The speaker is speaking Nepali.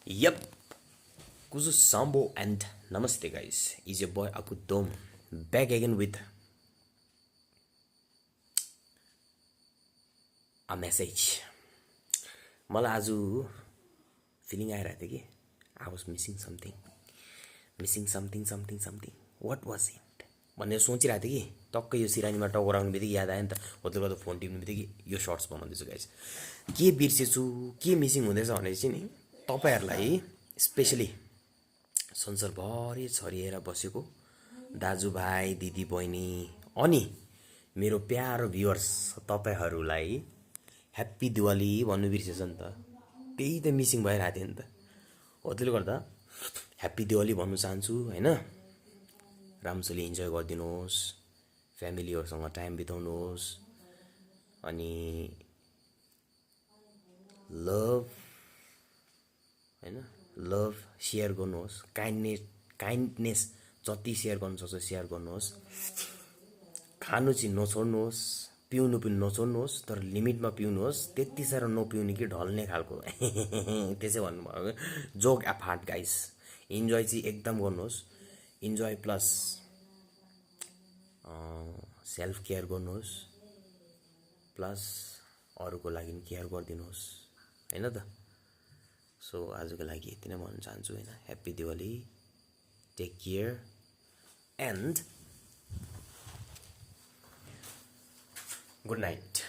Yep, Kuzu Sambo and Namaste guys. Is your boy Akudom back again with a message. मलाई आज फिलिङ आइरहेको थियो कि I was missing something what was it भनेर सोचिरहेको थिएँ कि टक्कै यो सिरानीमा टगराउनु बित्तिकै याद आयो नि त हो त्यसले गर्दा फोन टिप्नु बित्तिकै यो सर्ट्स बनाउँदैछु गाइस के बिर्सेछु के मिसिङ हुँदैछ भने चाहिँ नि तपाईँहरूलाई स्पेसली संसारभरि छरिएर बसेको दाजुभाइ दिदी बहिनी अनि मेरो प्यारो भ्युअर्स तपाईँहरूलाई ह्याप्पी दिवाली भन्नु बिर्सेछ नि त त्यही त मिसिङ भइरहेको थियो नि त हो त्यसले गर्दा ह्याप्पी दिवाली भन्नु चाहन्छु होइन राम्रोसँगले इन्जोय गरिदिनुहोस् फ्यामिलीहरूसँग टाइम बिताउनुहोस् अनि लभ सेयर गर्नुहोस् काइन्डनेस जति सेयर गर्नु सक्छ सेयर गर्नुहोस् खानु चाहिँ नछोड्नुहोस् पिउनु पनि नछोड्नुहोस् तर लिमिटमा पिउनुहोस् त्यति साह्रो नपिउने कि ढल्ने खालको त्यसै भन्नुभयो जोक एपार्ट गाइस इन्जोय चाहिँ एकदम गर्नुहोस् इन्जोय प्लस सेल्फ केयर गर्नुहोस् प्लस अरूको लागि पनि केयर गरिदिनुहोस् होइन त सो आजको लागि यति नै भन्न चाहन्छु होइन happy Diwali take care and good night